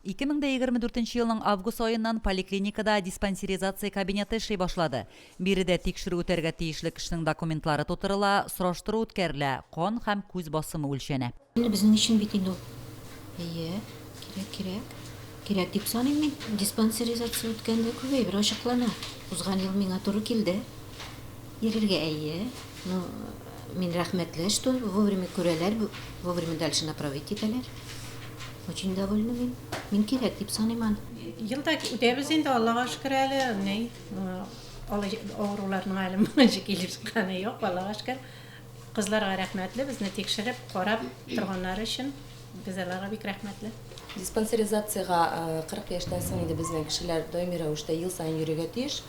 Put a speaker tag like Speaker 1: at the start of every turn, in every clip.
Speaker 1: 2024 елның август аеннан поликлиникада диспансеризация кабинеты эшли башлады. Биредә тикшерү үтәргә тиешле кешенең документлары тутырыла, сораштыру үткәрелә, кан һәм күз басымы үлчәнә.
Speaker 2: Әле безнең өчен бит инде ул. Әйе, кирәк, кирәк. Кирәк дип саныйм мин. Диспансеризация үткәндә күп әйбер ачыклана. Узган ел миңа туры килде йөрергә, әйе. Ну, мин рәхмәтле, что вовремя күрәләр, вовремя дальше направить итәләр. Очень довольна мин. Мин кирәк дип саныйм аны.
Speaker 3: Ел да үтәбез инде, Аллага шөкер әле, ни, алай авыруларның әле моңынчы килеп чыкканы юк, Аллага шөкер. Кызларга рәхмәтле, безне тикшереп, карап торганнары өчен без аларга бик рәхмәтле.
Speaker 4: Диспансеризациягә 40 яшьтән соң инде безнең кешеләр даими рәвештә ел саен йөрергә тиеш.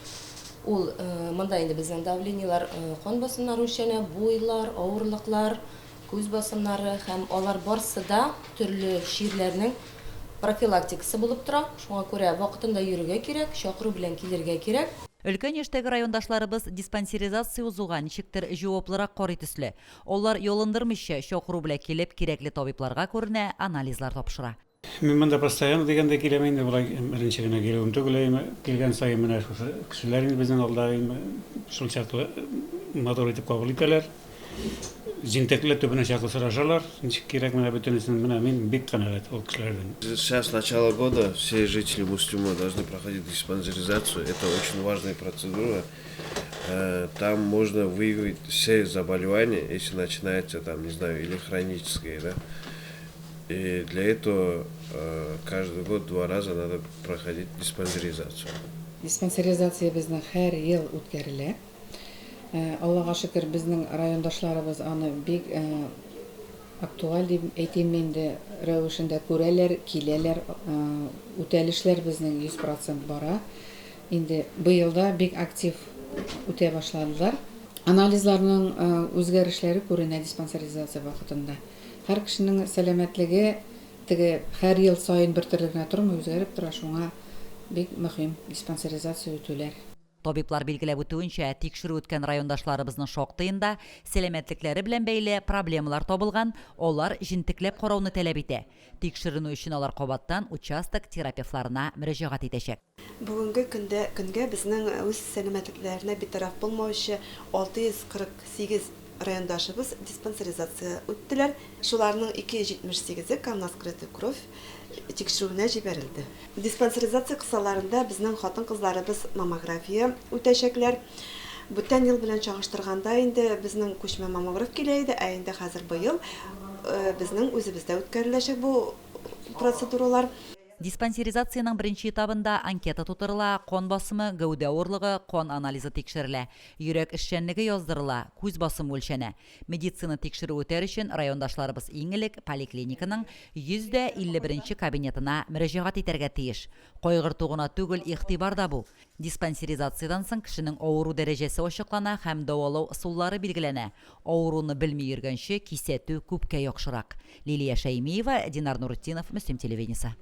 Speaker 4: Ул монда инде безнең давлениеләр, кан басымнары үлчәнә, буйлар, авырлыклар, күз басымнары һәм алар барсы да төрле чирләрнең профилактикасы булып тора. Шуңа күрә вакытында йөрергә кирәк, чакыру белән килергә кирәк.
Speaker 1: Өлкән яшьтәге райондашларыбыз диспансеризация узуга ничектер җаваплырак карый төсле. Алар ялындырмыйча, чакыру белән килеп, кирәкле табибларга күренә, анализлар тапшыра.
Speaker 5: Мин монда постоянно дигәндәй киләм инде, болай беренче генә килүем түгел, әйме, килгән саен менә шушы кешеләр инде безнең алда, әйме, шул чаклы матур итеп кабул итәләр. Җентекле төбенә чаклы сорашалар, ничек кирәк менә бөтенесен, менә мин бик канәгать ул кешеләрдән.
Speaker 6: Сейчас с начала года все жители Муслима должны проходить диспансеризацию. Это очень важная процедура. Там можно выявить все заболевания, если начинается там, не знаю, или хронические, да. И для этого каждый год два раза надо проходить диспансеризацию.
Speaker 7: Диспансеризация безнең һәр ел үткәрелә. Аллага шөкер, безнең райондашларыбыз аны бик актуаль дип әйтим инде, рәвешендә күрәләр, киләләр. Үтәлешләр безнең 100 процент бара. Инде быел да бик актив үтә башладылар. Анализларның үзгәрешләре күренә диспансеризация вакытында. Һәр кешенең сәламәтлеге теге һәр ел саен бертөрле генә тормый, үзгәреп тора, шуңа бик мөһим диспансеризация үтүләр.
Speaker 1: Табиблар билгеләп үтүенчә, тикшерү үткән райондашларыбызның шактыенда сәламәтлекләре белән бәйле проблемалар табылган, алар җентекләп карауны таләп итә. Тикшеренү өчен алар кабаттан участок терапевтларына мөрәҗәгать итәчәк.
Speaker 8: Бүгенге көндә көнгә безнең үз сәламәтлекләренә битараф булмаучы 648 райондашыбыз диспансеризация үттеләр. Шуларның 278 е Кам на скрытую кровь тикшерүенә җибәрелде. Диспансеризация кысаларында безнең хатын-кызларыбыз маммография үтәчәкләр. Бүтән ел белән чагыштырганда инде безнең күчмә маммограф килә иде, ә инде хәзер быел безнең үзебездә үткәреләчәк бу процедуралар.
Speaker 1: Диспансеризациянең беренче этабында анкета тутырыла, кан басымы, гәүдә авырлыгы, кан анализы тикшерелә, йөрәк эшчәнлеге яздырыла, күз басымы үлчәнә. Медицина тикшерүе үтәр өчен райондашларыбыз иң элек поликлиниканың 151 нче кабинетына мөрәҗәгать итәргә тиеш. Кайгырту гына түгел, игътибар да бу. Диспансеризациядән соң кешенең авыру дәрәҗәсе ачыклана һәм дәвалау ысуллары билгеләнә. Авыруны белми йөргәнче, кисәтү күпкә яхшырак. Лилия Шәймиева, Динар Нуретдинов, Мөслим телевидениесе.